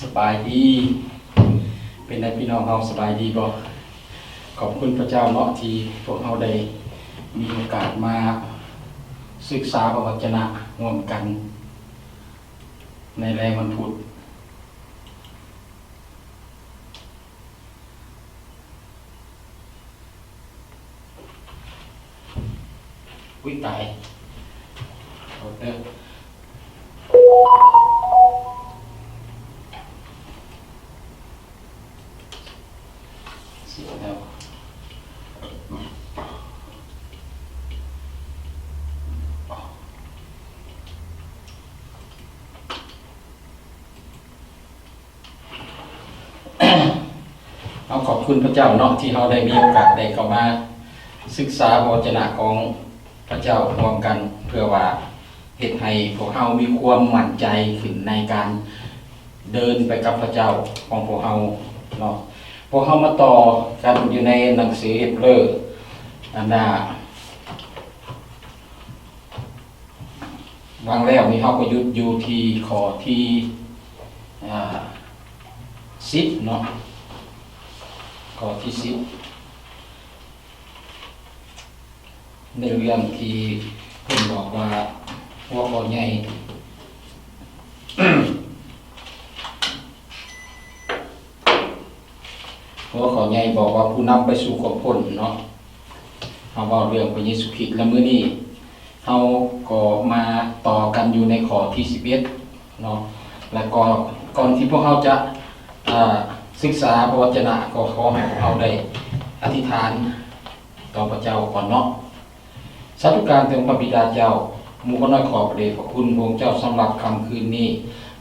ສະບາຍດີ ເປັນໃດພີ່ນ້ອງເຮົາ ສະບາຍດີບໍ່? ຂອບຄຸນພະເຈົ້າເນາະ ທີ່ພວກເຮົາໄດ້ມີໂອກາດມາສຶກສາພະວັດຈະນະຮ່ວມກັນໃນແລງວັນພຸດ. ອຸ້ຍ ຕາຍ ໂທດເດີ ເສຍແລ້ວ. ເຮົາຂອບຄຸນພະເຈົ້າເນາະ ທີ່ເຮົາໄດ້ມີໂອກາດໄດ້ເຂົ້າມາສຶກສາພະວັດຈະນະຂອງພະເຈົ້າຮ່ວມກັນ ເພື່ອວ່າເຮັດໃຫ້ພວກເຮົາມີຄວາມໝັ້ນໃຈຂຶ້ນໃນການເດີນໄປກັບພະເຈົ້າຂອງພວກເຮົາເນາະ. ພວກເຮົາມາຕໍ່ກັນຢູ່ໃນໜັງສືເຮັບເຣີ ອັນນ່າ ຫວ່າງແລ້ວນີ້ເຮົາກໍຢຸດຢູ່ທີ່ຂໍ້ທີ ອາ ສິບເນາະ ຂໍ້ທີສິບ ໃນເລື່ອງທີ່ເພິ່ນບອກວ່າ ຫົວຂໍ້ໃຫຍ່ ຫົວຂໍ້ໃຫຍ່ບອກວ່າ ຜູ້ນຳໄປສູ່ຄວາມພົ້ນເນາະ. ເຮົາເວົ້າເລື່ອງພະເຢຊູຄຣິດ ແລະ ມື້ນີ້ເຮົາກໍມາຕໍ່ກັນຢູ່ໃນຂໍ້ທີສິບເອັດເນາະ. ແລະ ກໍກ່ອນທີ່ພວກເຮົາຈະ ອາ ສຶກສາພະວັດຈະນະ ກໍຂໍໃຫ້ພວກເຮົາໄດ້ອະທິດຖານຕໍ່ພະເຈົ້າກ່ອນເນາະ. ສາທຸການແດ່ອົງພະບິດາເຈົ້າ, ໝູ່ຂ້ານ້ອຍຂໍພະເດດພະຄຸນພະອົງເຈົ້າສຳລັບຄ່ຳຄືນນີ້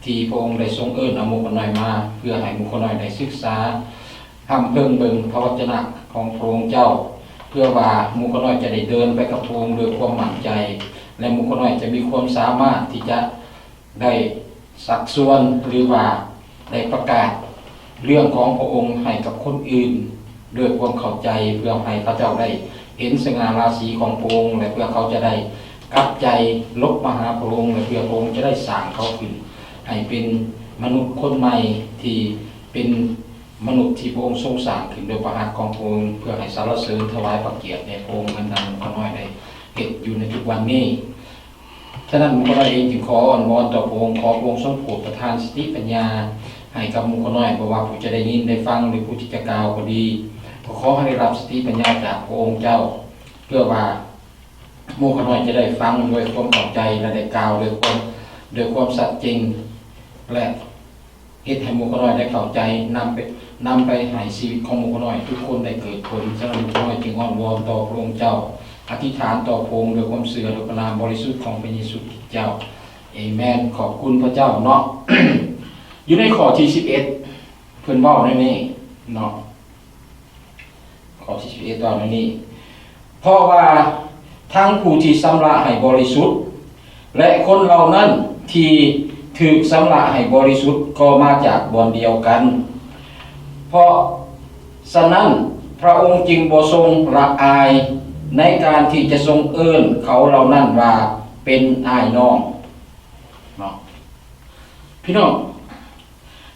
ທີ່ພະອົງໄດ້ຊົງເອີ້ນເອົາໝູ່ຂ້ານ້ອຍມາ ເພື່ອໃຫ້ໝູ່ຂ້ານ້ອຍໄດ້ສຶກສາຮ່ຳເພິ່ງເບິ່ງພະວັດຈະນະຂອງພະອົງເຈົ້າ, ເພື່ອວ່າໝູ່ຂ້ານ້ອຍຈະໄດ້ເດີນໄປກັບພະອົງດ້ວຍຄວາມໝັ້ນໃຈ ແລະ ໝູ່ຂ້ານ້ອຍຈະມີຄວາມສາມາດທີ່ຈະ ໄດ້ຊັກຊວນ ຫຼືວ່າໄດ້ປະກາດເລື່ອງຂອງພະອົງໃຫ້ກັບຄົນອື່ນດ້ວຍຄວາມເຂົ້າໃຈ, ເພື່ອໃຫ້ເຂົາເຈົ້າໄດ້ເຫັນສະຫງ່າລາສີຂອງພະອົງ ແລະ ເພື່ອເຂົາຈະໄດ້ກັບໃຈຫຼົບມາຫາພະອົງ ແລະ ເພື່ອພະອົງຈະໄດ້ສ້າງເຂົາຂຶ້ນໃຫ້ເປັນມະນຸດຄົນໃໝ່ ທີ່ເປັນມະນຸດທີ່ພະອົງຊົງສ້າງຂຶ້ນໂດຍພະຫັດຂອງພະອົງ ເພື່ອໃຫ້ສັນລະເສີນຖວາຍພະກຽດແດ່ພະອົງ ເໝືອນດັ່ງຂ້ານ້ອຍໄດ້ເຮັດຢູ່ໃນທຸກວັນນີ້. ສະນັ້ນ ໝູ່ຂ້ານ້ອຍເອງຈຶ່ງຂໍອ້ອນວອນຕໍ່ພະອົງ, ຂໍພະອົງຊົງໂປດປະທານສະຕິປັນຍາໃຫ້ກັບໝູ່ຂ້ານ້ອຍ, ບໍ່ວ່າຜູ້ຈະໄດ້ຍິນໄດ້ຟັງ ຫຼື ຜູ້ທີ່ຈະກ່າວກໍດີ, ກໍຂໍໃຫ້ໄດ້ຮັບສະຕິປັນຍາຈາກພະອົງເຈົ້າ, ເພື່ອວ່າໝູ່ຂ້ານ້ອຍຈະໄດ້ຟັງດ້ວຍຄວາມເຂົ້າໃຈ ແລະ ໄດ້ກ່າວດ້ວຍຄວາມ, ດ້ວຍຄວາມສັດຈິງ ແລະ ເຮັດໃຫ້ໝູ່ຂ້ານ້ອຍໄດ້ເຂົ້າໃຈ, ນຳໄປ, ນຳໄປໃຫ້ຊີວິດຂອງໝູ່ຂ້ານ້ອຍທຸກຄົນໄດ້ເກີດຜົນ. ສະນັ້ນ ໝູ່ຂ້ານ້ອຍຈຶ່ງອ້ອນວອນຕໍ່ພະອົງເຈົ້າ, ອະທິຖານຕໍ່ພະອົງດ້ວຍຄວາມເຊື່ອ ໂດຍພະນາມບໍລິສຸດຂອງພະເຢຊູຄຣິດເຈົ້າ. ເອແມນ. ຂອບຄຸນພະເຈົ້າເນາະ. ຢູ່ໃນຂໍ້ທີສິບເອັດ ເພິ່ນເວົ້າແນວນີ້ເນາະ. ຂໍ້ທີສິບເອັດ ວ່າແນວນີ້, ເພາະວ່າທັງຜູ້ທີ່ຊຳລະໃຫ້ບໍລິສຸດ ແລະ ຄົນເຫຼົ່ານັ້ນທີ່ຖືກຊຳລະໃຫ້ບໍລິສຸດກໍມາຈາກບ່ອນດຽວກັນ. ເພາະສະນັ້ນ ພະອົງຈຶ່ງບໍ່ຊົງລະອາຍໃນການທີ່ຈະຊົງເອີ້ນເຂົາເຫຼົ່ານັ້ນວ່າເປັນອ້າຍນ້ອງເນາະ. ພີ່ນ້ອງ,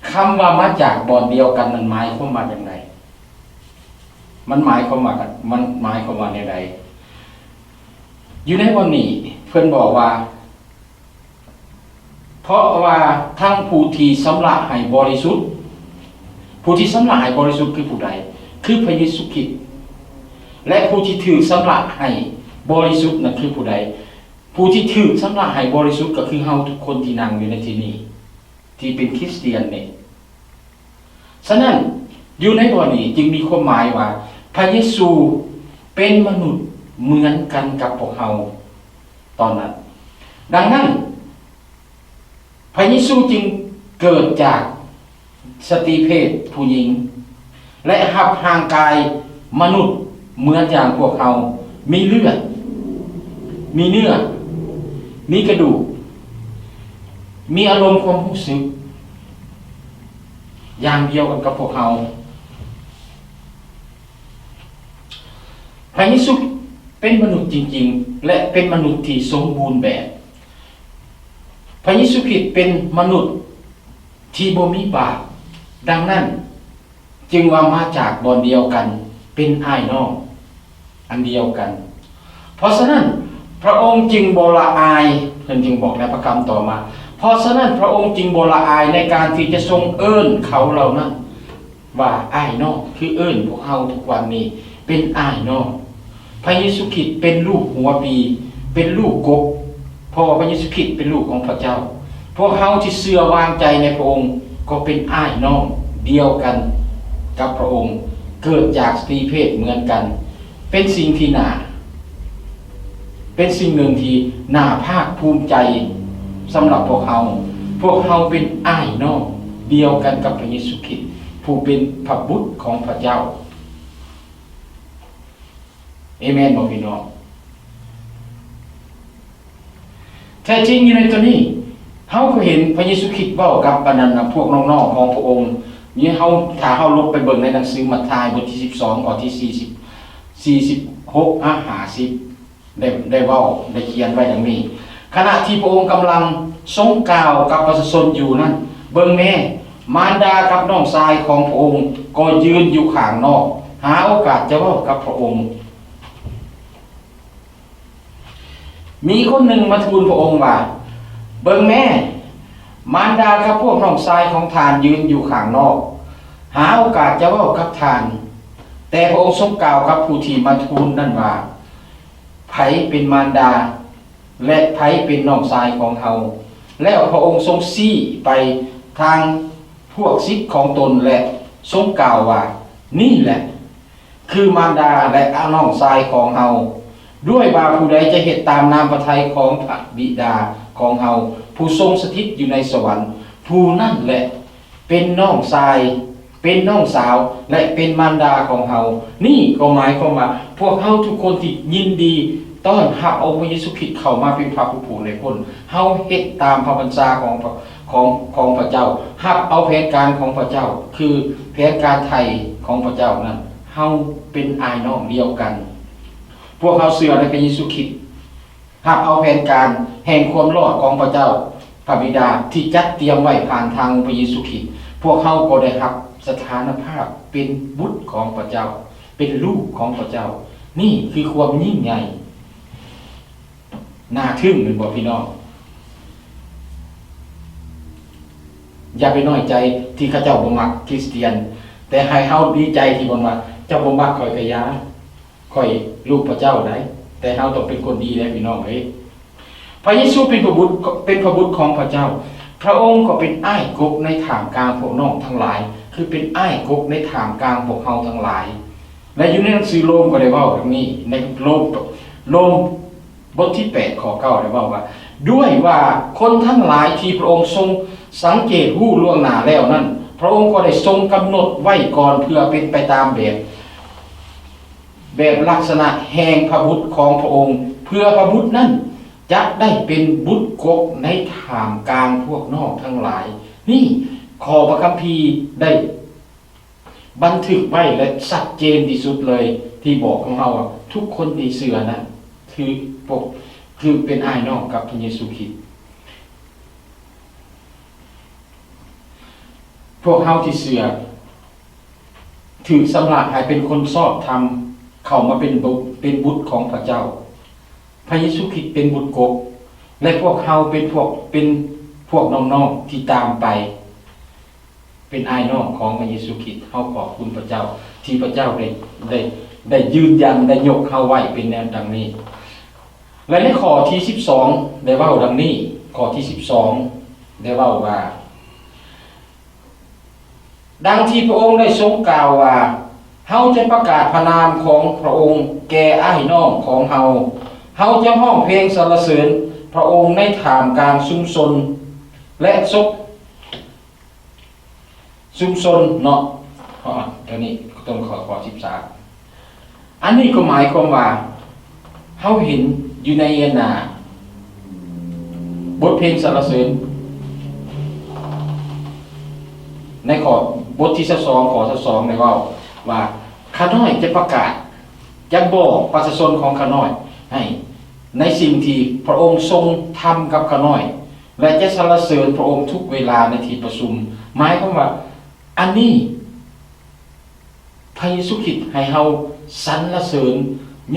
ຄຳວ່າມາຈາກບ່ອນດຽວກັນນັ້ນໝາຍຄວາມວ່າຈັ່ງໃດ? ມັນໝາຍຄວາມວ່າ, ມັນໝາຍຄວາມວ່າແນວໃດ? ຢູ່ໃນບ່ອນນີ້ເພິ່ນບອກວ່າ ເພາະວ່າທັງຜູ້ທີ່ຊຳລະໃຫ້ບໍລິສຸດ, ຜູ້ທີ່ຊຳລະໃຫ້ບໍລິສຸດຄືຜູ້ໃດ? ຄືພະເຢຊູຄຣິດ. ແລະ ຜູ້ທີ່ຖືກຊຳລະໃຫ້ບໍລິສຸດນັ້ນຄືຜູ້ໃດ? ຜູ້ທີ່ຖືກຊຳລະໃຫ້ບໍລິສຸດກໍຄືເຮົາທຸກຄົນທີ່ນັ່ງຢູ່ໃນທີ່ນີ້ ທີ່ເປັນຄຣິສຕຽນນີ້. ສະນັ້ນ ຢູ່ໃນບ່ອນນີ້ຈຶ່ງມີຄວາມໝາຍວ່າ ພະເຢຊູເປັນມະນຸດເໝືອນກັນກັບພວກເຮົາຕອນນັ້ນ. ດັ່ງນັ້ນ ພະເຢຊູຈຶ່ງເກີດຈາກສະຕີເພດຜູ້ຍິງ ແລະ ຮັບຮ່າງກາຍມະນຸດເໝືອນຢ່າງພວກເຮົາ, ມີເລືອດ, ມີເນື້ອ, ມີກະດູກ, ມີອາລົມຄວາມຮູ້ສຶກຢ່າງດຽວກັນກັບພວກເຮົາ. ພະເຢຊູເປັນມະນຸດຈິງໆ ແລະ ເປັນມະນຸດທີ່ສົມບູນແບບ. ພະເຢຊູຄຣິດເປັນມະນຸດ ທີ່ບໍ່ມີບາບ. ດັ່ງນັ້ນ ຈຶ່ງວ່າມາຈາກບ່ອນດຽວກັນ ເປັນອ້າຍນ້ອງອັນດຽວກັນ. ເພາະສະນັ້ນ ພຣະອົງຈຶ່ງບໍ່ລະອາຍ, ເພິ່ນຈຶ່ງບອກໃນພຣະຄຳຕໍ່ມາ, ເພາະສະນັ້ນ ພຣະອົງຈຶ່ງບໍ່ລະອາຍໃນການທີ່ຈະຊົງເອີ້ນເຂົາເຫຼົ່ານັ້ນວ່າອ້າຍນ້ອງ, ຄືເອີ້ນພວກເຮົາທຸກວັນນີ້ເປັນອ້າຍນ້ອງ. ພຣະເຢຊູຄຣິດເປັນລູກຫົວປີ, ເປັນລູກກົກ, ເພາະວ່າພຣະເຢຊູຄຣິດເປັນລູກຂອງພຣະເຈົ້າ. ພວກເຮົາທີ່ເຊື່ອວາງໃຈໃນພຣະອົງ ກໍເປັນອ້າຍນ້ອງດຽວກັນກັບພຣະອົງ, ເກີດຈາກສະຕີເພດເໝືອນກັນ. ເປັນສິ່ງທີ່ໜ້າ, ເປັນສິ່ງໜຶ່ງທີ່ໜ້າພາກພູມໃຈສຳລັບພວກເຮົາ. ພວກເຮົາເປັນອ້າຍນ້ອງດຽວກັນກັບພຣະເຢຊູຄຣິດ ຜູ້ເປັນພຣະບຸດຂອງພຣະເຈົ້າ. ເອເມນບໍ່ພີ່ນ້ອງ? ແທ້ຈິງຢູ່ໃນຕົວນີ້ ເຮົາກໍເຫັນພຣະເຢຊູຄຣິດເວົ້າກັບບັນດາພວກນ້ອງໆຂອງພຣະອົງ. ນີ້ເຮົາ, ຖ້າເຮົາລົງໄປເບິ່ງໃນໜັງສືມັດທາຍ ບົດທີສິບສອງ ຂໍ້ທີສີ່ສິບ, ສີ່ສິບຫົກຫາຫ້າສິບ ໄດ້, ໄດ້ເວົ້າ, ໄດ້ຂຽນໄວ້ດັ່ງນີ້: ຂະນະທີ່ພຣະອົງກຳລັງຊົງກ່າວກັບປະຊາຊົນຢູ່ນັ້ນ, ເບິ່ງແມ້, ມານດາກັບນ້ອງຊາຍຂອງພຣະອົງກໍຢືນຢູ່ຂ້າງນອກ, ຫາໂອກາດຈະເວົ້າກັບພຣະອົງ. ມີຄົນໜຶ່ງມາທູນພຣະອົງວ່າ, ເບິ່ງແມ້, ມານດາກັບພວກນ້ອງຊາຍຂອງທ່ານຢືນຢູ່ຂ້າງນອກ, ຫາໂອກາດຈະເວົ້າກັບທ່ານ. ແຕ່ພຣະອົງຊົງກ່າວກັບຜູ້ທີ່ມາທູນນັ້ນວ່າ, ໃຜເປັນມານດາ ແລະ ໃຜເປັນນ້ອງຊາຍຂອງເຮົາ? ແລ້ວພຣະອົງຊົງຊີ້ໄປທາງພວກສິດຂອງຕົນ ແລະ ຊົງກ່າວວ່າ, ນີ້ແຫຼະ ຄືມານດາ ແລະ ນ້ອງຊາຍຂອງເຮົາ, ດ້ວຍວ່າຜູ້ໃດຈະເຮັດຕາມນ້ຳພະໄທຂອງພຣະບິດາຂອງເຮົາ ຜູ້ຊົງສະຖິດຢູ່ໃນສະຫວັນ, ຜູ້ນັ້ນແຫຼະເປັນນ້ອງຊາຍ, ເປັນນ້ອງສາວ ແລະ ເປັນມານດາຂອງເຮົາ. ນີ້ກໍໝາຍຄວາມວ່າ ພວກເຮົາທຸກຄົນທີ່ຍິນດີຕ້ອນຮັບອົງພຣະເຢຊູຄຣິດເຂົ້າມາເປັນພຣະຜູ້ຜູກໃນພົ້ນ, ເຮົາເຮັດຕາມພຣະບັນຊາຂອງ, ຂອງ, ຂອງພຣະເຈົ້າ, ຮັບເອົາແຜນການຂອງພຣະເຈົ້າ, ຄືແຜນການໄຖ່ຂອງພຣະເຈົ້ານັ້ນ, ເຮົາເປັນອ້າຍນ້ອງດຽວກັນ. ພວກເຮົາເຊື່ອໃນພຣະເຢຊູຄຣິດ, ຮັບເອົາແຜນການແຫ່ງຄວາມລອດຂອງພຣະເຈົ້າ, ພຣະບິດາທີ່ຈັດຕຽມໄວ້ຜ່ານທາງພຣະເຢຊູຄຣິດ. ພວກເຮົາກໍໄດ້ຮັບສະຖານະພາບເປັນບຸດຂອງພຣະເຈົ້າ, ເປັນລູກຂອງພຣະເຈົ້າ. ນີ້ຄືຄວາມຍິ່ງໃຫຍ່. ໜ້າທຶ່ງແມ່ນບໍ່ພີ່ນ້ອງ? ຢ່າໄປນ້ອຍໃຈທີ່ເຂົາເຈົ້າບໍ່ມັກຄຣິສຕຽນ, ແຕ່ໃຫ້ເຮົາດີໃຈທີ່ເພິ່ນວ່າ, ເຈົ້າບໍ່ມັກຂ້ອຍກະຢ່າ, ຂ້ອຍລູກພຣະເຈົ້າໃດ, ແຕ່ເຮົາຕ້ອງເປັນຄົນດີແດ່ພີ່ນ້ອງເອີຍ. ພຣະເຢຊູເປັນພຣະບຸດ, ເປັນພຣະບຸດຂອງພຣະເຈົ້າ. ພຣະອົງກໍເປັນອ້າຍກົກໃນທ່າມກາງພວກນ້ອງທັງຫຼາຍ, ຄືເປັນອ້າຍກົກໃນທ່າມກາງພວກເຮົາທັງຫຼາຍ. ແລະ ຢູ່ໃນໜັງສືໂລມກໍໄດ້ເວົ້າດັ່ງນີ້, ໃນໂລມ, ໂລມ ບົດທີແປດ ຂໍ້ເກົ້າ ໄດ້ເວົ້າວ່າ, ດ້ວຍວ່າຄົນທັງຫຼາຍທີ່ພຣະອົງຊົງສັງເກດຮູ້ລ່ວງໜ້າແລ້ວນັ້ນ, ພຣະອົງກໍໄດ້ຊົງກຳນົດໄວ້ກ່ອນເພື່ອເປັນໄປຕາມແບບ, ແບບລັກສະນະແຫ່ງພຣະບຸດຂອງພຣະອົງ, ເພື່ອພຣະບຸດນັ້ນຈະໄດ້ເປັນບຸດກົກໃນທ່າມກາງພວກນ້ອງທັງຫຼາຍ. ນີ້ຂໍ້ພຣະຄຳພີໄດ້ ບັນທຶກໄວ້ ແລະ ຊັດເຈນທີ່ສຸດເລີຍ ທີ່ບອກຂອງເຮົາວ່າ ທຸກຄົນທີ່ເຊື່ອນັ້ນ ຖືປົກ, ຖືເປັນອ້າຍນ້ອງກັບພຣະເຢຊູຄຣິດ. ພວກເຮົາທີ່ເຊື່ອ ຖືກຊຳລະໃຫ້ເປັນຄົນຊອບທຳ ເຂົ້າມາເປັນບຸ, ເປັນບຸດຂອງພຣະເຈົ້າ. ພຣະເຢຊູຄຣິດເປັນບຸດກົກ ແລະ ພວກເຮົາເປັນພວກ, ເປັນພວກນ້ອງໆທີ່ຕາມໄປ ເປັນອ້າຍນ້ອງຂອງພຣະເຢຊູຄຣິດ. ເຮົາຂອບຄຸນພຣະເຈົ້າ ທີ່ພຣະເຈົ້າໄດ້, ໄດ້, ໄດ້ຢືນຢັນ, ໄດ້ຍົກເຮົາໄວ້ເປັນແນວດັ່ງນີ້. ແລະ ໃນຂໍ້ທີສິບສອງ ໄດ້ເວົ້າດັ່ງນີ້, ຂໍ້ທີສິບສອງ ໄດ້ເວົ້າວ່າ, ດັ່ງທີ່ພຣະອົງໄດ້ຊົງກ່າວວ່າ, ເຮົາຈະປະກາດພຣະນາມຂອງພຣະອົງແກ່ອ້າຍນ້ອງຂອງເຮົາ, ເຮົາຈະຮ້ອງເພງສັນລະເສີນພຣະອົງໃນທ່າມກາງຊຸມຊົນ ແລະ ສົກ ຊຸມຊົນເນາະ. ເພາະວ່າຕົວນີ້ຕ້ອງຂໍ ຂໍສິບສາມ. ອັນນີ້ກໍໝາຍຄວາມວ່າ ເຮົາເຫັນຢູ່ໃນອັນນ່າ ບົດເພງສັນລະເສີນ ໃນຂໍ້ ບົດທີຊາວສອງ ຂໍ້ຊາວສອງ ໄດ້ເວົ້າວ່າ ຂ້ານ້ອຍຈະປະກາດ, ຈະບອກປະຊາຊົນຂອງຂ້ານ້ອຍໃຫ້ ໃນສິ່ງທີ່ພຣະອົງຊົງທຳກັບຂ້ານ້ອຍ. ແລະ ຈະສັນລະເສີນພະອົງທຸກເວລາໃນທີ່ປະຊຸມ. ໝາຍຄວາມວ່າ ອັນນີ້ ພະເຢຊູຄຣິດໃຫ້ເຮົາສັນລະເສີນ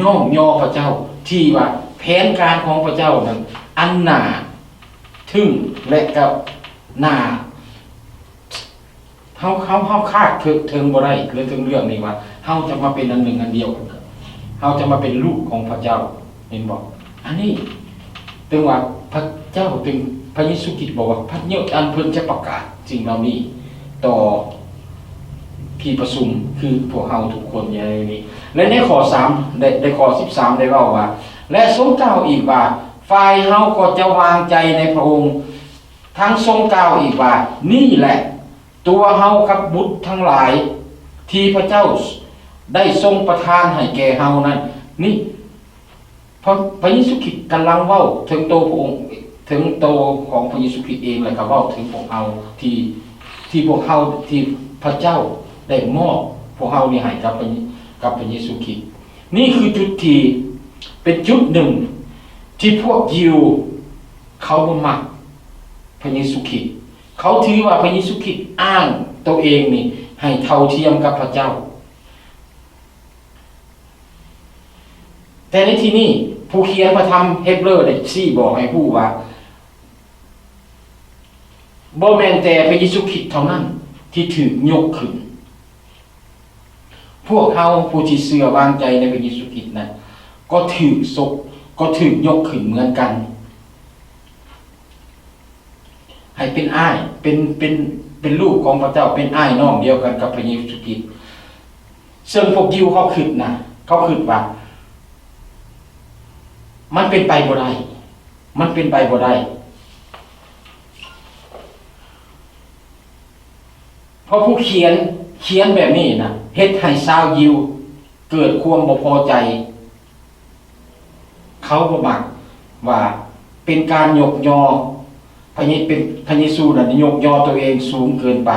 ຍ້ອງຍໍພະເຈົ້າ ທີ່ວ່າແຜນການຂອງພະເຈົ້ານັ້ນອັນໜ້າທຶ່ງ ແລະ ກໍໜ້າ ເຮົາ ເຮົາ ເຮົາຄາດເຖິງ ເຖິງບໍ່ໄດ້ເລີຍ ເຖິງເລື່ອງນີ້ວ່າເຮົາຈະມາເປັນອັນໜຶ່ງອັນດຽວກັນ ເຮົາຈະມາເປັນລູກຂອງພະເຈົ້າ ເຫັນບໍ່? ອັນນີ້ ເຖິງວ່າພະເຈົ້າ ເຖິງພະເຢຊູຄຣິດບອກວ່າ ພະເຍົ ອັນເພິ່ນຈະປະກາດສິ່ງເຫຼົ່ານີ້ຕໍ່ທີ່ປະຊຸມ ຄືພວກເຮົາທຸກຄົນຢູ່ໃນນີ້ ແລະ ໃນຂໍ້ສາມ ໃນ ໃນຂໍ້ສິບສາມ ໄດ້ເວົ້າວ່າ ແລະ ຊົງກ່າວອີກວ່າ ຝ່າຍເຮົາກໍຈະວາງໃຈໃນພະອົງ ທັງຊົງກ່າວອີກວ່າ ນີ້ແຫຼະ ຕົວເຮົາກັບບຸດທັງຫຼາຍ ທີ່ພະເຈົ້າໄດ້ຊົງປະທານໃຫ້ແກ່ເຮົານັ້ນ ນີ້ ພະ ພະເຢຊູຄຣິດກຳລັງເວົ້າເຖິງໂຕພະອົງ ເຖິງໂຕຂອງພະເຢຊູຄຣິດເອງ ແລະ ກໍເວົ້າເຖິງພວກເຮົາ ທີ່ ທີ່ພວກເຮົາ ທີ່ພະເຈົ້າໄດ້ມອບພວກເຮົານີ້ໃຫ້ກັບພະ ກັບພະເຢຊູຄຣິດ. ນີ້ຄືຈຸດທີ່ເປັນຈຸດໜຶ່ງທີ່ພວກຢິວເຂົາບໍ່ມັກພະເຢຊູຄຣິດ. ເຂົາຖືວ່າພະເຢຊູຄຣິດອ້າງໂຕເອງນີ້ໃຫ້ເທົ່າທຽມກັບພະເຈົ້າ. ແຕ່ໃນທີ່ນີ້ ຜູ້ຂຽນພະທຳເຮັບເຣີໄດ້ຊີ້ບອກໃຫ້ຮູ້ວ່າ ບໍ່ແມ່ນແຕ່ພະເຢຊູຄຣິດເທົ່ານັ້ນທີ່ຖືກຍົກຂຶ້ນ. ພວກເຮົາຜູ້ທີ່ເຊື່ອວາງໃຈໃນພະເຢຊູຄຣິດນັ້ນ ກໍຖືກສົກ ກໍຖືກຍົກຂຶ້ນເໝືອນກັນ ໃຫ້ເປັນອ້າຍ ເປັນ ເປັນ ເປັນລູກຂອງພະເຈົ້າ ເປັນອ້າຍນ້ອງດຽວກັນກັບພະເຢຊູຄຣິດ. ເຊິ່ງພວກຢິວເຂົາຄິດນະ ເຂົາຄິດວ່າ ມັນເປັນໄປບໍ່ໄດ້ ມັນເປັນໄປບໍ່ໄດ້. ເພາະຜູ້ຂຽນ ຂຽນແບບນີ້ນະ ເຮັດໃຫ້ຊາວຢິວເກີດຄວາມບໍ່ພໍໃຈ. ເຂົາບໍ່ມັກວ່າເປັນການຍົກຍໍ ພະເຢ ເປັນ ພະເຢຊູນັ້ນຍົກຍໍໂຕເອງສູງເກີນໄປ.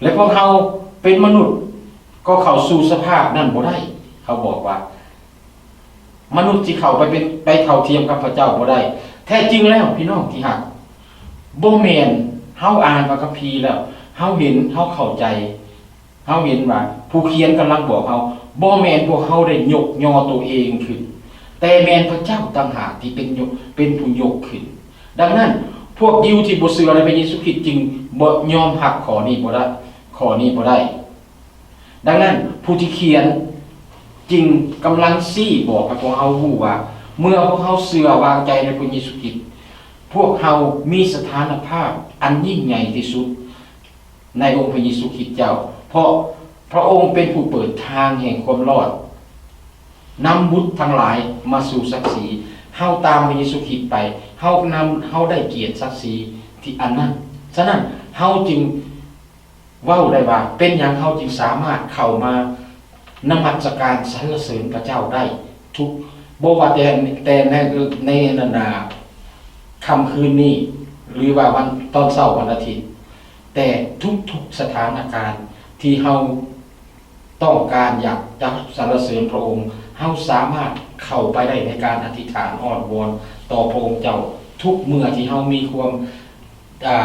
ແລະ ພວກເຮົາເປັນມະນຸດກໍເຂົ້າສູ່ສະພາບນັ້ນບໍ່ໄດ້. ເຂົາບອກວ່າ ມະນຸດຊິເຂົ້າໄປເປັນ ໄປເທົ່າທຽມກັບພະເຈົ້າບໍ່ໄດ້. ແທ້ຈິງແລ້ວ ພີ່ນ້ອງທີ່ຮັກ, ບໍ່ແມ່ນເຮົາອ່ານພະຄຳພີແລ້ວ ເຮົາເຫັນ ເຮົາເຂົ້າໃຈ ເຮົາເຫັນວ່າຜູ້ຂຽນກຳລັງບອກເຮົາ ບໍ່ແມ່ນພວກເຮົາໄດ້ຍົກຍໍໂຕເອງຂຶ້ນ, ແຕ່ແມ່ນພະເຈົ້າຕ່າງຫາກທີ່ເປັນຍົກ ເປັນຜູ້ຍົກຂຶ້ນ. ດັ່ງນັ້ນ ພວກຢິວທີ່ບໍ່ເຊື່ອໃນພະເຢຊູຄຣິດຈຶ່ງບໍ່ຍອມຮັບຂໍ້ນີ້ບໍ່ໄດ້ ຂໍ້ນີ້ບໍ່ໄດ້. ດັ່ງນັ້ນ ຜູ້ທີ່ຂຽນຈຶ່ງກຳລັງຊີ້ບອກໃຫ້ພວກເຮົາຮູ້ວ່າ ເມື່ອພວກເຮົາເຊື່ອວາງໃຈໃນພະເຢຊູຄຣິດ, ພວກເຮົາມີສະຖານະພາບອັນຍິ່ງໃຫຍ່ທີ່ສຸດ ໃນອົງພະເຢຊູຄຣິດເຈົ້າ, ເພາະພະອົງເປັນຜູ້ເປີດທາງແຫ່ງຄວາມລອດ, ນຳບຸດທັງຫຼາຍມາສູ່ສັກສີ. ເຮົາຕາມພະເຢຊູຄຣິດໄປ, ເຮົານຳ ເຮົາໄດ້ກຽດສັກສີທີ່ອັນນັ້ນ. ສະນັ້ນ ເຮົາຈຶ່ງເວົ້າໄດ້ວ່າ ເປັນຫຍັງເຮົາຈຶ່ງສາມາດເຂົ້າມານະມັດສະການສັນລະເສີນພະເຈົ້າໄດ້ທຸກ ບໍ່ວ່າແຕ່ ແຕ່ໃນ ໃນ ອັນນັ້ນນະ ຄ່ຳຄືນນີ້ ຫຼືວ່າວັນ ຕອນເຊົ້າວັນອາທິດ, ແຕ່ທຸກໆສະຖານະການທີ່ເຮົາຕ້ອງການຢາກຈະສັນລະເສີນພະອົງ, ເຮົາສາມາດເຂົ້າໄປໄດ້ໃນການອະທິຖານອ້ອນວອນຕໍ່ພະອົງເຈົ້າ ທຸກເມື່ອທີ່ເຮົາມີຄວາມ ອາ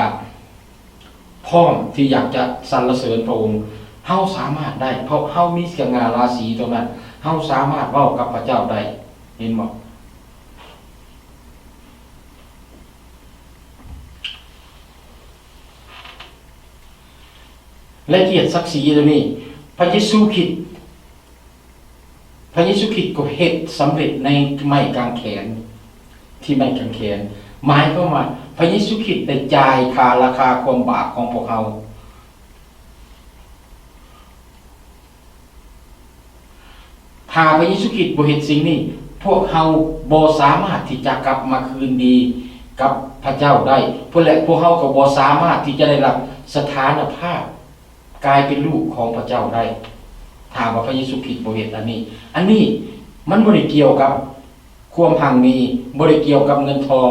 ພ້ອມທີ່ຢາກຈະສັນລະເສີນພະອົງ, ເຮົາສາມາດໄດ້ ເພາະເຮົາມີສະຫງ່າລາສີຕົງນັ້ນ, ເຮົາສາມາດເວົ້າກັບພະເຈົ້າໄດ້. ເຫັນບໍ່? ແລະ ກຽດສັກສີຕົວນີ້ ພະເຢຊູຄຣິດ ພະເຢຊູຄຣິດກໍເຮັດສຳເລັດໃນໄມ້ກາງແຂນ ທີ່ໄມ້ກາງແຂນ. ໝາຍຄວາມວ່າ ພະເຢຊູຄຣິດໄດ້ຈ່າຍຄ່າລາຄາຄວາມບາບຂອງພວກເຮົາ. ຖ້າພະເຢຊູຄຣິດບໍ່ເຮັດສິ່ງນີ້, ພວກເຮົາບໍ່ສາມາດທີ່ຈະກັບມາຄືນດີກັບພະເຈົ້າໄດ້, ແລະ ພວກເຮົາກໍບໍ່ສາມາດທີ່ຈະໄດ້ຮັບສະຖານະພາບ ກາຍເປັນລູກຂອງພະເຈົ້າໄດ້ ຖ້າວ່າພະເຢຊູຄຣິດບໍ່ເຮັດອັນນີ້. ອັນນີ້ມັນບໍ່ໄດ້ກ່ຽວກັບຄວາມຮັ່ງມີ, ບໍ່ໄດ້ກ່ຽວກັບເງິນທອງ,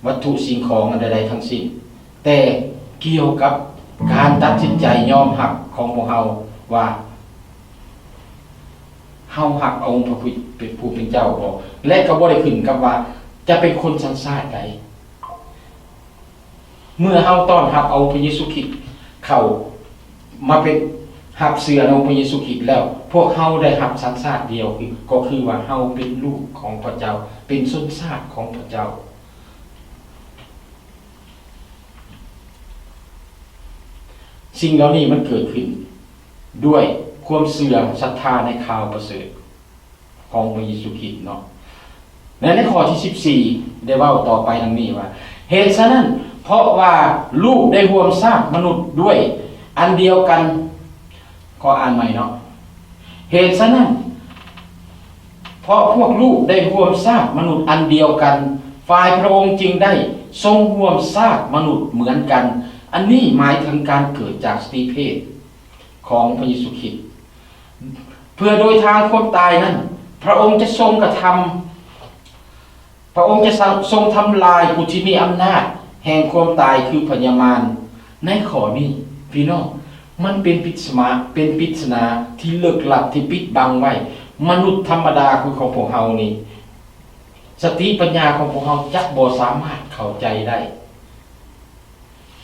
ວັດຖຸສິ່ງຂອງອັນໃດໆທັງສິ້ນ, ແຕ່ກ່ຽວກັບການຕັດສິນໃຈຍອມຮັບຂອງພວກເຮົາວ່າ ເຮົາຮັກອົງພະຜູ້ເປັນເຈົ້າບໍ່ ແລະ ກໍບໍ່ໄດ້ຂຶ້ນກັບວ່າຈະເປັນຄົນສັນຊາດໃດ. ເມື່ອເຮົາຕ້ອນຮັບເອົາພະເຢຊູຄຣິດເຂົ້າມາເປັນ ຮັບເຊື່ອໃນອົງພະເຢຊູຄຣິດແລ້ວ, ພວກເຮົາໄດ້ຮັບສັນຊາດດຽວ ຄື ກໍຄືວ່າເຮົາເປັນລູກຂອງພະເຈົ້າ, ເປັນຊົນຊາດຂອງພະເຈົ້າ. ສິ່ງເຫຼົ່ານີ້ມັນເກີດຂຶ້ນດ້ວຍຄວາມເຊື່ອສັດທາໃນຂ່າວປະເສີດຂອງພະເຢຊູຄຣິດເນາະ. ແລະ ໃນຂໍ້ທີສິບສີ່ ໄດ້ເວົ້າຕໍ່ໄປດັ່ງນີ້ວ່າ, ເຫດສະນັ້ນ, ເພາະວ່າລູກໄດ້ຮ່ວມຊາດມະນຸດດ້ວຍອັນດຽວກັນ, ຂໍອ່ານໃໝ່ເນາະ. ເຫດສະນັ້ນ, ເພາະພວກລູກໄດ້ຮ່ວມຊາດມະນຸດອັນດຽວກັນ, ຝ່າຍພະອົງຈຶ່ງໄດ້ຊົງຮ່ວມຊາດມະນຸດເໝືອນກັນ. ອັນນີ້ໝາຍເຖິງການເກີດຈາກສະຕີເພດຂອງພະເຢຊູຄຣິດ, ເພື່ອໂດຍທາງຄວາມຕາຍນັ້ນ ພະອົງຈະຊົງກະທຳ ພະອົງຈະຊົງທຳລາຍຜູ້ທີ່ມີອຳນາດແຫ່ງຄວາມຕາຍ ຄືພະຍາມານ. ໃນຂໍ້ນີ້, ພີ່ນ້ອງ, ມັນເປັນປິດສະມາ, ເປັນປິດສະໜາທີ່ເລິກລັບ ທີ່ປິດບັງໄວ້. ມະນຸດທຳມະດາຄືຂອງພວກເຮົານີ້, ສະຕິປັນຍາຂອງພວກເຮົາຈະບໍ່ສາມາດເຂົ້າໃຈໄດ້.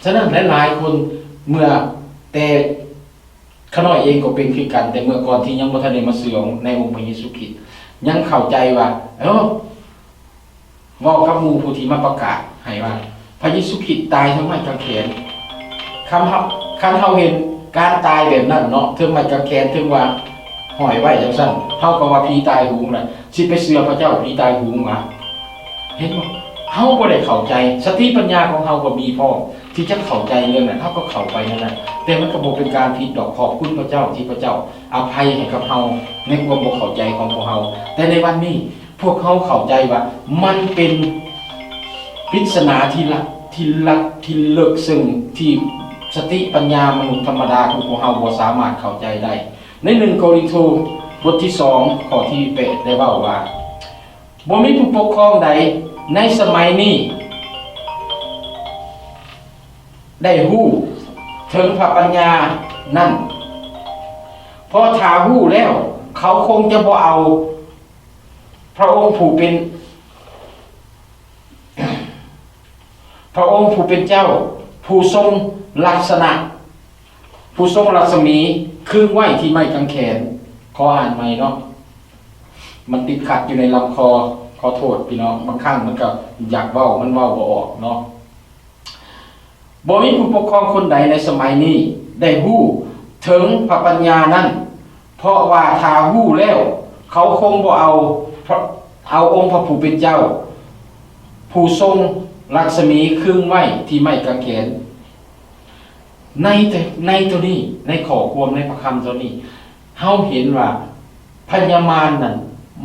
ສະນັ້ນ, ຫຼາຍໆຄົນເມື່ອແຕ່ ຂ້ານ້ອຍເອງກໍເປັນຄືກັນ, ແຕ່ເມື່ອກ່ອນທີ່ຍັງບໍ່ທັນໄດ້ມາເຊື່ອໃນອົງພະເຢຊູຄຣິດ, ຍັງເຂົ້າໃຈວ່າ, ເອີ, ເວົ້າກັບໝູ່ຜູ້ທີ່ມາປະກາດໃຫ້ວ່າ ພະເຢຊູຄຣິດຕາຍເທິງໄມ້ກາງແຂນ. ຄັນເຮົາ, ຄັນເຮົາເຫັນການຕາຍແບບນັ້ນເນາະ, ເທິງໄມ້ກາງແຂນ, ເຖິງວ່າຫ້ອຍໄວ້ຈັ່ງຊັ້ນ, ເຮົາກໍວ່າຜີຕາຍໂຫງລະ, ຊິໄປເຊື່ອພະເຈົ້າຜີຕາຍໂຫງຫວາ? ເຫັນບໍ່? ເຮົາບໍ່ໄດ້ເຂົ້າໃຈ, ສະຕິປັນຍາຂອງເຮົາບໍ່ມີພໍທີ່ຈະເຂົ້າໃຈເລື່ອງນັ້ນ, ເຮົາກໍເຂົ້າໄປນັ້ນແຫຼະ. ແຕ່ມັນກໍບໍ່ເປັນການຜິດດອກ, ຂອບຄຸນພະເຈົ້າທີ່ພະເຈົ້າອະໄພໃຫ້ກັບເຮົາໃນຄວາມບໍ່ເຂົ້າໃຈຂອງພວກເຮົາ. ແຕ່ໃນວັນນີ້ ພວກເຮົາເຂົ້າໃຈວ່າມັນເປັນປິດສະໜາທີ່ລັກ, ທີ່ລັກ, ທີ່ເລິກເຊິ່ງ, ທີ່ສະຕິປັນຍາມະນຸດທຳມະດາຂອງພວກເຮົາບໍ່ສາມາດເຂົ້າໃຈໄດ້. ໃນໜຶ່ງໂກລິນໂທ ບົດທີສອງ ຂໍ້ທີແປດ ໄດ້ເວົ້າວ່າ, ບໍ່ມີຜູ້ປົກຄອງໃດໃນສະໄໝນີ້ໄດ້ຮູ້ເຖິງພະປັນຍານັ້ນ, ເພາະຖ້າຮູ້ແລ້ວ ເຂົາຄົງຈະບໍ່ເອົາພະອົງຜູ້ເປັນ ພະອົງຜູ້ເປັນເຈົ້າ ຜູ້ຊົງລັກສະນະ ຜູ້ຊົງລັດສະໝີ ຄຶງໄວ້ທີ່ໄມ້ກາງແຂນ. ຂໍອ່ານໃໝ່ເນາະ, ມັນຕິດຂັດຢູ່ໃນລຳຄໍ. ຂໍໂທດພີ່ນ້ອງ, ບາງຄັ້ງມັນກໍຢາກເວົ້າ, ມັນເວົ້າບໍ່ອອກເນາະ. ບໍ່ມີຜູ້ປົກຄອງຄົນໃດໃນສະໄໝນີ້ໄດ້ຮູ້ເຖິງພະປັນຍານັ້ນ, ເພາະວ່າຖ້າຮູ້ແລ້ວ ເຂົາຄົງບໍ່ເອົາ ເອົາອົງພະຜູ້ເປັນເຈົ້າ ຜູ້ຊົງລັດສະໝີຄຶງໄວ້ທີ່ໄມ້ກາງແຂນ. ໃນ ໃນໂຕນີ້, ໃນຂໍ້ຄວາມໃນພະຄຳໂຕນີ້, ເຮົາເຫັນວ່າພະຍາມານນັ້ນ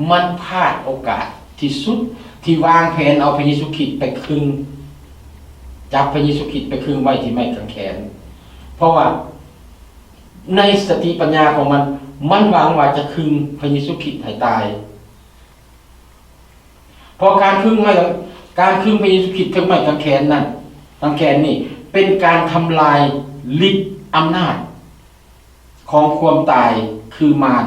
ມັນພາດໂອກາດທີ່ສຸດ ທີ່ວາງແຜນເອົາພະເຢຊູຄຣິດໄປຄຶງ, ຈັບພະເຢຊູຄຣິດໄປຄຶງໄວ້ທີ່ໄມ້ກາງແຂນ. ເພາະວ່າໃນສະຕິປັນຍາຂອງມັນ, ມັນຫວັງວ່າຈະຄຶງພະເຢຊູຄຣິດໃຫ້ຕາຍ. ເພາະການຄຶງໄມ້, ການຄຶງພະເຢຊູຄຣິດເທິງໄມ້ກາງແຂນນັ້ນ, ກາງແຂນນີ້ເປັນການທຳລາຍລິດອຳນາດຂອງຄວາມຕາຍ ຄືມານ.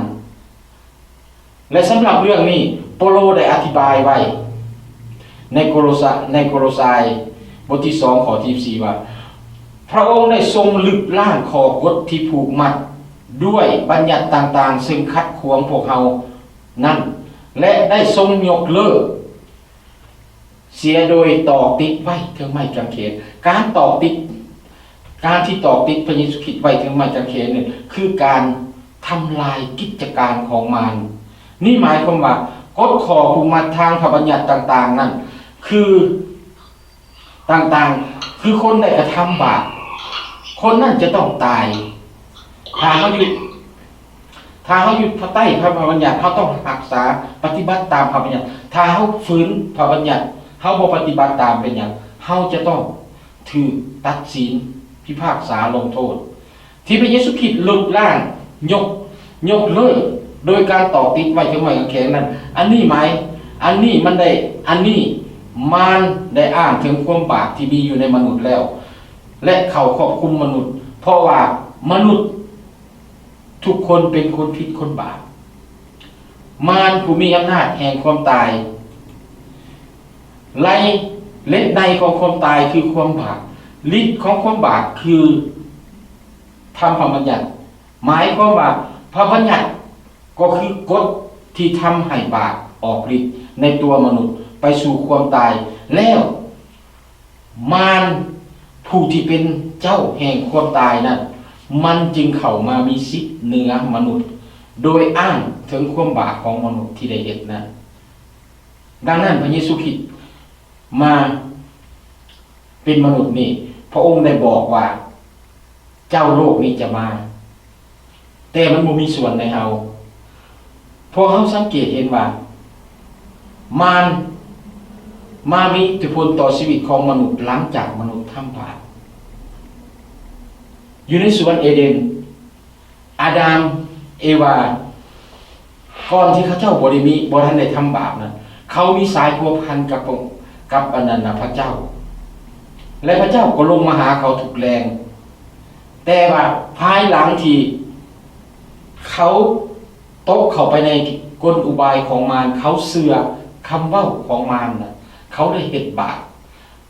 ແລະ ສຳລັບເລື່ອງນີ້ ເປົາໂລໄດ້ອະທິບາຍໄວ້ໃນໂກໂລຊາ, ໃນໂກໂລຊາຍ ບົດທີສອງ ຂໍ້ທີສິບສີ່ ວ່າ, ພະອົງໄດ້ຊົງລຶບລ້າງຂໍ້ກົດທີ່ຜູກມັດດ້ວຍບັນຍັດຕ່າງໆ ເຊິ່ງຂັດຂວາງພວກເຮົາ ນັ້ນ ແລະ ໄດ້ຊົງຍົກເລີກເສຍໂດຍຕອກຕິດໄວ້ເທິງໄມ້ກາງເຂນ. ການຕອກຕິດ, ການທີ່ຕອກຕິດພະເຢຊູຄຣິດໄວ້ເທິງໄມ້ກາງເຂນນັ້ນ ຄືການທຳລາຍກິດຈະການຂອງມານ. ນີ້ໝາຍຄວາມວ່າ ກົດຂໍ້ຜູກມັດທາງພະບັນຍັດຕ່າງໆນັ້ນ ຄື ຕ່າງໆ ຄືຄົນໄດ້ກະທຳບາບ, ຄົນນັ້ນຈະຕ້ອງຕາຍ. ຖ້າເຮົາຢູ່, ຖ້າເຮົາຢູ່ພາຍໃຕ້ພະບັນຍັດ, ເຮົາຕ້ອງຮັກສາ, ປະຕິບັດຕາມພະບັນຍັດ. ຖ້າເຮົາຝືນພະບັນຍັດ, ເຮົາບໍ່ປະຕິບັດຕາມ, ເປັນຫຍັງ? ເຮົາຈະຕ້ອງຖືກຕັດສິນ, ພິພາກສາລົງໂທດ. ທີ່ພະເຢຊູຄຣິດລົບລ້າງ, ຍົກ, ຍົກເລີກໂດຍການຕອກຕິດໄວ້ເທິງໄມ້ກາງແຂນນັ້ນ, ອັນນີ້ໝາຍ, ອັນນີ້ມັນໄດ້, ອັນນີ້ມານໄດ້ອ້າງເຖິງຄວາມບາບທີ່ມີຢູ່ໃນມະນຸດແລ້ວ ແລະ ເຂົ້າຄວບຄຸມມະນຸດ, ເພາະວ່າມະນຸດທຸກຄົນເປັນຄົນຜິດຄົນບາບ. ມານຜູ້ມີອຳນາດແຫ່ງຄວາມຕາຍ. ໄລ ເລັບໃນຂອງຄວາມຕາຍຄືຄວາມບາບ, ລິດຂອງຄວາມບາບຄືທຳພະບັນຍັດ. ໝາຍຄວາມວ່າ ພະບັນຍັດກໍຄືກົດທີ່ທຳໃຫ້ບາບອອກລິດໃນຕົວມະນຸດໄປສູ່ຄວາມຕາຍ. ແລ້ວມານຜູ້ທີ່ເປັນເຈົ້າແຫ່ງຄວາມຕາຍນັ້ນ ມັນຈຶ່ງເຂົ້າມາມີສິດເໜືອມະນຸດ ໂດຍອ້າງເຖິງຄວາມບາບຂອງມະນຸດທີ່ໄດ້ເຮັດນັ້ນ. ດັ່ງນັ້ນ ພະເຢຊູຄຣິດມາເປັນມະນຸດນີ້ ພະອົງໄດ້ບອກວ່າ ເຈົ້າໂລກນີ້ຈະມາ, ແຕ່ມັນບໍ່ມີສ່ວນໃນເຮົາ. ພວກເຮົາສັງເກດເຫັນວ່າ ມານມາມີອິດທິພົນຕໍ່ຊີວິດຂອງມະນຸດ ຫຼັງຈາກມະນຸດທຳບາບ. ຢູ່ໃນສວນເອເດນ ອາດາມ ເອວາ ກ່ອນທີ່ເຂົາເຈົ້າບໍ່ໄດ້ມີ ບໍ່ທັນໄດ້ທຳບາບນັ້ນ ເຂົາມີສາຍພົວພັນກັບ ກັບອັນນັ້ນນະ ພະເຈົ້າ ແລະ ພະເຈົ້າກໍລົງມາຫາເຂົາທຸກແລງ. ແຕ່ວ່າພາຍຫຼັງທີ່ເຂົາຕົກເຂົ້າໄປໃນກົນອຸບາຍຂອງມານ, ເຂົາເຊື່ອຄຳເວົ້າຂອງມານນະ, ເຂົາໄດ້ເຮັດບາບ.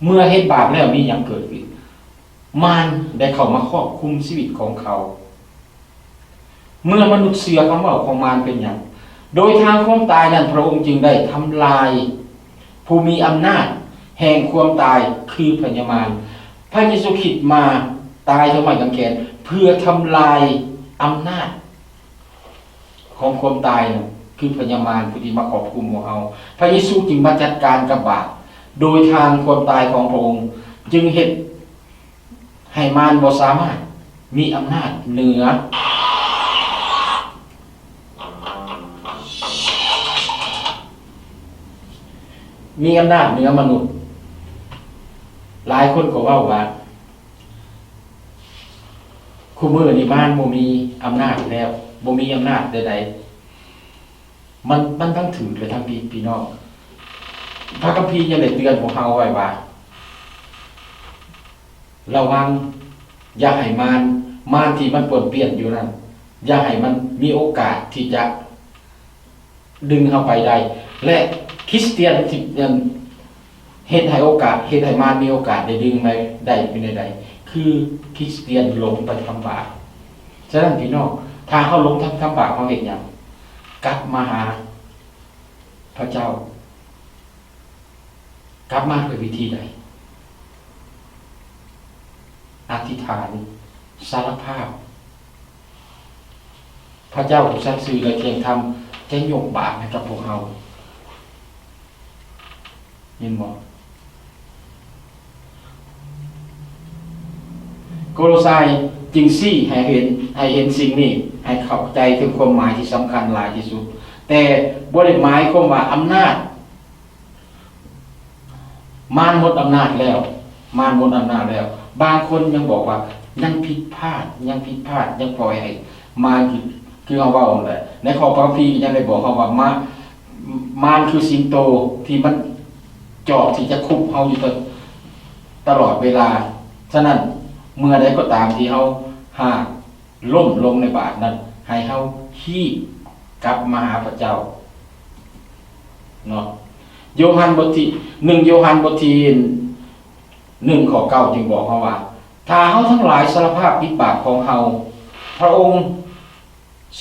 ເມື່ອເຮັດບາບແລ້ວ ມີຫຍັງເກີດຂຶ້ນ? ມານໄດ້ເຂົ້າມາຄອບຄຸມຊີວິດຂອງເຂົາ. ເມື່ອມະນຸດເຊື່ອຄຳເວົ້າຂອງມານເປັນຫຍັງ? ໂດຍທາງຄວາມຕາຍນັ້ນ ພະອົງຈຶ່ງໄດ້ທຳລາຍຜູ້ມີອຳນາດແຫ່ງຄວາມຕາຍ ຄືພະຍາມານ. ພະເຢຊູຄຣິດມາຕາຍເທິງໄມ້ກາງແຂນ ເພື່ອທຳລາຍອຳນາດຂອງຄວາມຕາຍນັ້ນ ຄືພະຍາມານຜູ້ທີ່ມາຄອບຄຸມພວກເຮົາ. ພະເຢຊູຈຶ່ງມາຈັດການກັບບາບ ໂດຍທາງຄວາມຕາຍຂອງພະອົງ ຈຶ່ງເຮັດ ໃຫ້ມານບໍ່ສາມາດມີອຳນາດເໜືອ ມີອຳນາດເໜືອມະນຸດ. ຫຼາຍຄົນກໍເວົ້າວ່າ ຄຸມື້ນີ້ມານບໍ່ມີອຳນາດແລ້ວ, ບໍ່ມີອຳນາດໃດໆ. ມັນ ມັນທັງຖືກ ແລະ ທັງຜິດ ພີ່ນ້ອງ. ພະຄຳພີຍັງໄດ້ເຕືອນພວກເຮົາໄວ້ວ່າ ລະວັງ ຢ່າໃຫ້ມານ ມານທີ່ມັນປ້ວນປ່ຽນຢູ່ນັ້ນ ຢ່າໃຫ້ມັນມີໂອກາດທີ່ຈະດຶງເຮົາໄປໄດ້ ແລະ ຄຣິສຕຽນທີ່ ອັນ ເຮັດໃຫ້ໂອກາດ ເຮັດໃຫ້ມານມີໂອກາດໄດ້ດຶງໄປໄດ້ເປັນແນວໃດ? ຄືຄຣິສຕຽນຫຼົງໄປທຳບາບ. ສະນັ້ນ ພີ່ນ້ອງ, ຖ້າເຮົາຫຼົງທຳ ທຳບາບ, ເຮົາເຮັດຫຍັງ? ກັບມາຫາພະເຈົ້າ. ກັບມາດ້ວຍວິທີໃດ? ອະທິຖານ, ສາລະພາບ. ພະເຈົ້າຜູ້ສັດຊື່ ແລະ ທ່ຽງທຳ ຈະຍົກບາບໃຫ້ກັບພວກເຮົາ. ເຫັນບໍ່? ໂກໂລຊາຍຈຶ່ງຊີ້ໃຫ້ເຫັນ, ໃຫ້ເຫັນສິ່ງນີ້, ໃຫ້ເຂົ້າໃຈເຖິງຄວາມໝາຍທີ່ສຳຄັນຫຼາຍທີ່ສຸດ, ແຕ່ບໍ່ໄດ້ໝາຍຄວາມວ່າອຳນາດ ມານໝົດອຳນາດແລ້ວ, ມານໝົດອຳນາດແລ້ວ. ບາງຄົນຍັງບອກວ່າຍັງຜິດພາດ, ຍັງຜິດພາດ, ຍັງປ່ອຍໃຫ້ມານ ຄື ຄືເຮົາເວົ້ານັ້ນແຫຼະ. ໃນຂໍ້ພະຄຳພີຍັງໄດ້ບອກເຮົາວ່າ ມາ ມານຄືສິງໂຕທີ່ມັນຈອບທີ່ຈະຄຸບເຮົາຢູ່ຕະ ຕະຫຼອດເວລາ. ສະນັ້ນ ເມື່ອໃດກໍຕາມທີ່ເຮົາຫາກ ລົ້ມລົງໃນບາບນັ້ນ, ໃຫ້ເຮົາຮີບກັບມາຫາພະເຈົ້າເນາະ. ໂຍຮັນບົດທີ ໜຶ່ງໂຍຮັນບົດທີໜຶ່ງ ຂໍ້ເກົ້າຈຶ່ງບອກເຮົາວ່າ ຖ້າເຮົາທັງຫຼາຍສາລະພາບຜິດບາບຂອງເຮົາ, ພະອົງ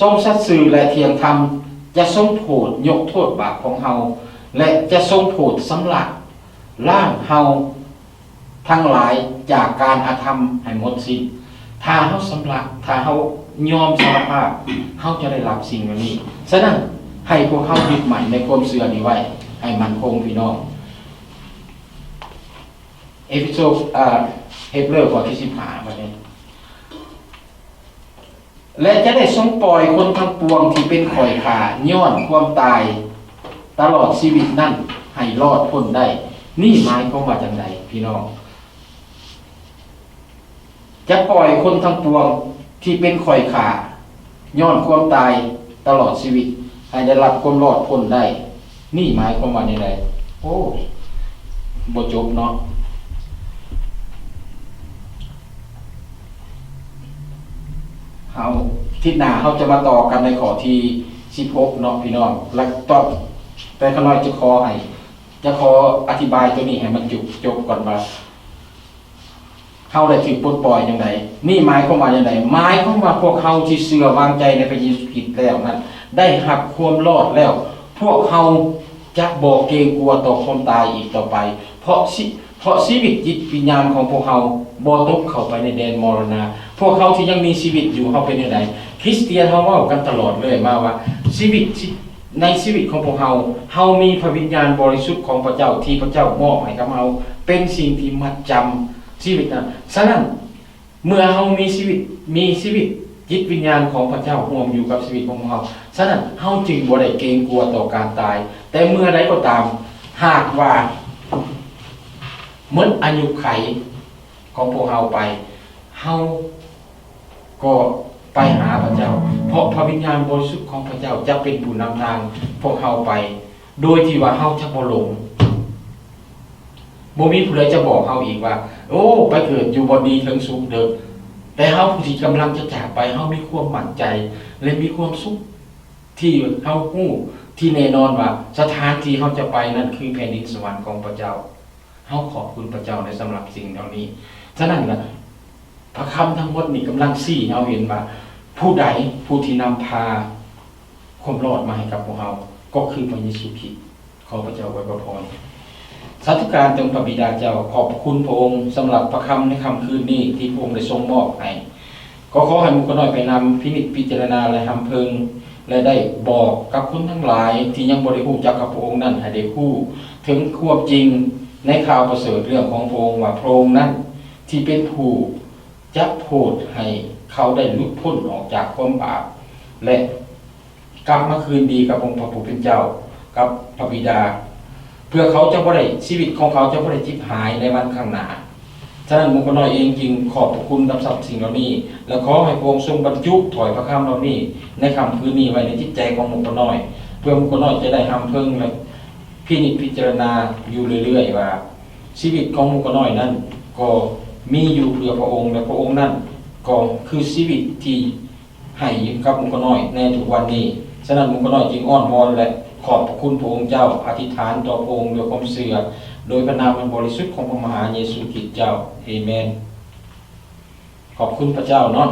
ຊົງສັດຊື່ ແລະ ທ່ຽງທຳ ຈະຊົງໂຜດຍົກໂທດບາບຂອງເຮົາ ແລະ ຈະຊົງໂຜດຊຳລະລ້າງເຮົາ ທັງຫຼາຍຈາກການອະທຳໃຫ້ໝົດສິ້ນ. ຖ້າເຮົາຊຳລະ, ຖ້າເຮົາຍອມສາລະພາບ, ເຮົາຈະໄດ້ຮັບສິ່ງເຫຼົ່ານີ້. ສະນັ້ນ, ໃຫ້ພວກເຮົາຍຶດໝັ້ນໃນຄວາມເຊື່ອນີ້ໄວ້ໃຫ້ໝັ້ນຄົງ, ພີ່ນ້ອງ. ເອເຟໂຊ, ເອີ, ເຮັບເລີ ຂໍ້ທີສິບຫ້າ ບັດນີ້. ແລະ ຈະໄດ້ຊົງປ່ອຍຄົນທັງປວງທີ່ເປັນຂ້ອຍຂ້າຍ້ອນຄວາມຕາຍຕະຫຼອດຊີວິດນັ້ນໃຫ້ລອດພົ້ນໄດ້. ນີ້ໝາຍຄວາມວ່າຈັ່ງໃດ, ພີ່ນ້ອງ? ຈະປ່ອຍຄົນທັງປວງທີ່ເປັນຂ້ອຍຂ້າຍ້ອນຄວາມຕາຍຕະຫຼອດຊີວິດ ໃຫ້ໄດ້ຮັບຄວາມລອດພົ້ນໄດ້. ນີ້ໝາຍຄວາມວ່າແນວໃດ? ໂອ້ ບໍ່ຈົບເນາະ. ເຮົາ ທິດໜ້າເຮົາຈະມາຕໍ່ກັນໃນຂໍ້ທີ ສິບຫົກເນາະພີ່ນ້ອງ ແລະ ຕອນ ແຕ່ຂ້ານ້ອຍຈະຂໍໃຫ້ ຈະຂໍອະທິບາຍໂຕນີ້ໃຫ້ມັນຈົບ ຈົບກ່ອນວ່າ ເຮົາໄດ້ຖືກປົດປ່ອຍຈັ່ງໃດ? ນີ້ໝາຍຄວາມວ່າຈັ່ງໃດ? ໝາຍຄວາມວ່າພວກເຮົາທີ່ເຊື່ອວາງໃຈໃນພະເຢຊູຄຣິດແລ້ວນັ້ນ ໄດ້ຮັບຄວາມລອດແລ້ວ, ພວກເຮົາຈະບໍ່ເກງກົວຕໍ່ຄວາມຕາຍອີກຕໍ່ໄປ, ເພາະຊິ ເພາະຊີວິດຈິດວິນຍານຂອງພວກເຮົາບໍ່ຕົກເຂົ້າໄປໃນແດນມໍລະນະ. ພວກເຮົາທີ່ຍັງມີຊີວິດຢູ່ ເຮົາເປັນແນວໃດ? ຄຣິສຕຽນເຮົາເວົ້າກັນຕະຫຼອດເລື້ອຍມາວ່າ ຊີວິດ ໃນຊີວິດຂອງພວກເຮົາ, ເຮົາມີພະວິນຍານບໍລິສຸດຂອງພະເຈົ້າ ທີ່ພະເຈົ້າມອບໃຫ້ກັບເຮົາ ເປັນສິ່ງທີ່ມັດຈຳຊີວິດນັ້ນ. ສະນັ້ນ, ເມື່ອເຮົາມີຊີວິດ ມີຊີວິດຈິດວິນຍານຂອງພະເຈົ້າຮ່ວມຢູ່ກັບຊີວິດຂອງພວກເຮົາ, ສະນັ້ນເຮົາຈຶ່ງບໍ່ໄດ້ເກງກົວຕໍ່ການຕາຍ. ແຕ່ເມື່ອໃດກໍຕາມ, ຫາກວ່າໝົດອາຍຸໄຂຂອງພວກເຮົາໄປ, ເຮົາກໍໄປຫາພະເຈົ້າ, ເພາະພະວິນຍານບໍລິສຸດຂອງພະເຈົ້າຈະເປັນຜູ້ນຳທາງພວກເຮົາໄປ ໂດຍທີ່ວ່າເຮົາຈະບໍ່ຫຼົງ. ບໍ່ມີຜູ້ໃດຈະບອກເຮົາອີກວ່າ, ໂອ້, ໄປເກີດຢູ່ບ່ອນດີເຖິງສຸກເດີ. ແຕ່ເຮົາຜູ້ທີ່ກຳລັງຈະຈາກໄປ, ເຮົາມີຄວາມໝັ້ນໃຈ ແລະ ມີຄວາມສຸກທີ່ເຮົາຮູ້ທີ່ແນ່ນອນວ່າ ສະຖານທີ່ເຮົາຈະໄປນັ້ນຄືແຜ່ນດິນສະຫວັນຂອງພະເຈົ້າ. ເຮົາຂອບຄຸນພະເຈົ້າໃນສຳລັບສິ່ງເຫຼົ່ານີ້. ສະນັ້ນລະ ພະຄຳທັງໝົດນີ້ກຳລັງຊີ້ໃຫ້ເຮົາເຫັນວ່າ ຜູ້ໃດຜູ້ທີ່ນຳພາຄວາມລອດມາໃຫ້ກັບພວກເຮົາ ກໍຄືພະເຢຊູຄຣິດ. ຂໍພະເຈົ້າອວຍພະພອນ. ສາທຸການເຖິງພະບິດາເຈົ້າ, ຂອບພະຄຸນພະອົງສຳລັບພະຄຳໃນຄ່ຳຄືນນີ້ ທີ່ພະອົງໄດ້ຊົງມອບໃຫ້. ກໍຂໍໃຫ້ໝູ່ຂ້ານ້ອຍໄປນຳພິນິດພິຈາລະນາ ແລະ ຮຳເພິງ ແລະ ໄດ້ບອກກັບຄົນທັງຫຼາຍທີ່ຍັງບໍ່ໄດ້ຮູ້ຈັກກັບພະອົງນັ້ນ ໃຫ້ໄດ້ຮູ້ເຖິງຄວາມຈິງໃນຂ່າວປະເສີດເລື່ອງຂອງພະອົງ ວ່າພະອົງນັ້ນທີ່ເປັນຜູ້ຈະໂຜດໃຫ້ເຂົາໄດ້ຫຼຸດພົ້ນອອກຈາກຄວາມບາບ ແລະ ກັບມາຄືນດີກັບອົງພະຜູ້ເປັນເຈົ້າ ກັບພະບິດາ ເພື່ອເຂົາຈະບໍ່ໄດ້ ຊີວິດຂອງເຂົາຈະບໍ່ໄດ້ຈິບຫາຍໃນວັນຂ້າງໜ້າ. ສະນັ້ນ ໝູ່ຂ້ານ້ອຍເອງຈຶ່ງຂອບພະຄຸນກັບສັບສິ່ງເຫຼົ່ານີ້ ແລະ ຂໍໃຫ້ພະອົງຊົງບັນຈຸຖ້ອຍພະຄຳເຫຼົ່ານີ້ໃນຄ່ຳຄືນນີ້ໄວ້ໃນຈິດໃຈຂອງໝູ່ຂ້ານ້ອຍ ເພື່ອໝູ່ຂ້ານ້ອຍຈະໄດ້ຮຳເພິງ ແລະ ພິນິດພິຈາລະນາຢູ່ເລື້ອຍໆວ່າ ຊີວິດຂອງໝູ່ຂ້ານ້ອຍນັ້ນກໍມີຢູ່ເພື່ອພະອົງ ແລະ ພະອົງນັ້ນກໍຄືຊີວິດທີ່ ໃຫ້ກັບໝູ່ຂ້ານ້ອຍໃນທຸກວັນນີ້. ສະນັ້ນ ໝູ່ຂ້ານ້ອຍຈຶ່ງອ້ອນວອນ ແລະ ຂອບພະຄຸນພະອົງເຈົ້າ, ອະທິຖານຕໍ່ພະອົງດ້ວຍຄວາມເຊື່ອ ໂດຍພະນາມອັນບໍລິສຸດຂອງພະມະຫາເຢຊູຄຣິດເຈົ້າ. ເອເມນ. ຂອບຄຸນພະເຈົ້າເນາະ.